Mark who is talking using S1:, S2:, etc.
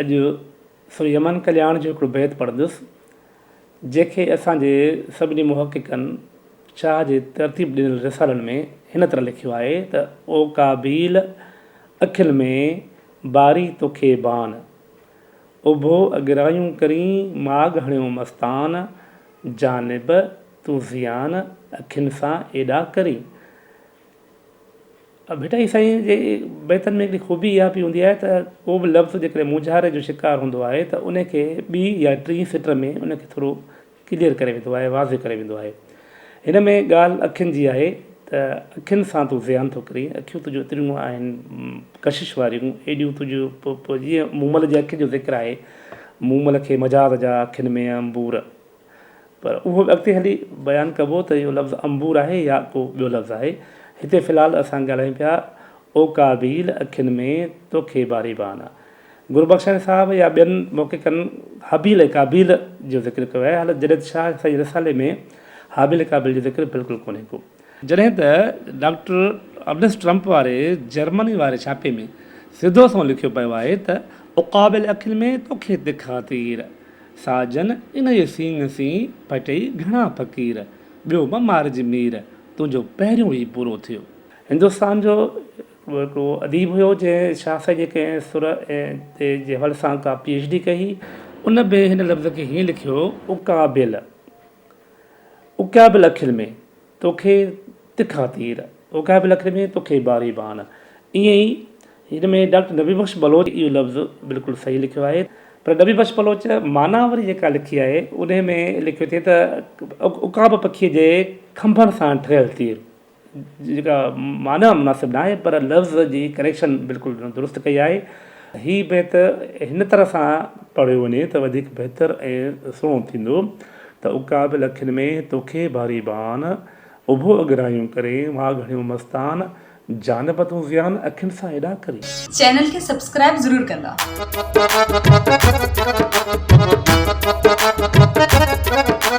S1: اڄ سر يمن ڪلياڻ جو هڪڙو بيت پڙهندس، جنهن کي اسان جي سڀني محققن شاهه جي ترتيب ڏنل رسالن ۾ هن طرح لکيو آهي ته او قابيل اکين ۾ باري توکي بان، اڀو اڳرايون ڪرين ماڳ هڻيو مستان، جانب تون زيان اکين سان ايڏا ڪرين. ڀٽائي سائين جي بيتن ۾ هڪڙي خوبي اها به هوندي آهي ته ڪو به لفظ جيڪڏهن مونجهاري جو شڪار هوندو آهي ته ان کي ٻي يا ٽين سٽ ۾ ان کي ٿورو ڪليئر ڪري ويندو آهي واضح ڪري ويندو آهي. هن ۾ ڳالهه اکين جي آهي ته اکين سان تون زيان ٿو ڪرين، اکيون تنهنجون ايتريون آهن ڪشش واريون، ايڏيون تنهنجون جيئن مومل جي اکين جو ذڪر آهي، مومل کي مجاز جا اکين ۾ انبور. پر اهو به اڳتي هلي بيان ڪبو ته اهو لفظ انبور آهي يا ڪو ٻيو لفظ آهي. هتي في الحال اسان ڳالهايون پيا اوقابيل اکين ۾ توکي باريبان. گربخشاڻي صاحب يا ٻين محققن هابيل ۽ قابيل جو ذڪر ڪيو آهي، حالانڪ جڏهن ته شاهه سائين رسالي ۾ هابيل ۽ قابيل جو ذڪر بلڪل ڪونهي ڪو. جڏهن ته ڊاڪٽر ارنسٽ ٽرمپ واري جرمني واري ڇاپي ۾ سڌو سنئون لکيو پيو آهي ته عقابيل اکين ۾ توکي تکا تير. ساجن انهيء سينگ سين ڦٽئي گهڻا فقير، ٻيو م مارج مير، تنهنجو پهريون ئي پورو ٿيو. هندستان جو هڪڙو اديب هيو، جنهن شاهه سائين جي ڪنهن سر تي جي حوالي سان ڪا پي ايڇ ڊي ڪئي هئي، ان به هن لفظ کي هيئن لکيو، عقابيل، عقابيل اکين ۾، توکي تکا تير، عقابيل اکين ۾، توکي باري بان. ائين ئي هن ۾ ڊاڪٽر نبي بخش بلوچ اهو لفظ بلڪل صحيح لکيو آهي پر نبي بخش بلوچ معنيٰ وري جيڪا لکي آهي انهي ۾ لکيو اٿئي ته عقاب پکيء جي کنڀن سان ٺهيل تير جيڪا معنيٰ مناسب ناهي پر لفظ جي ڪنيڪشن بلڪل درست ڪئي آهي. هي بيت هن طرح سان پڙهيو وڃي ته وڌيڪ بهتر ۽ سهڻو ٿيندو ته عقاب لکين ۾ توکي ڀاري بان، اڀو اڳرايون ڪرين، واگهه هڻيو مستان، جانب تون زيان اکين سان ايڏا ڪرين.
S2: چينل کي سبسڪرائب ضرور ڪندا.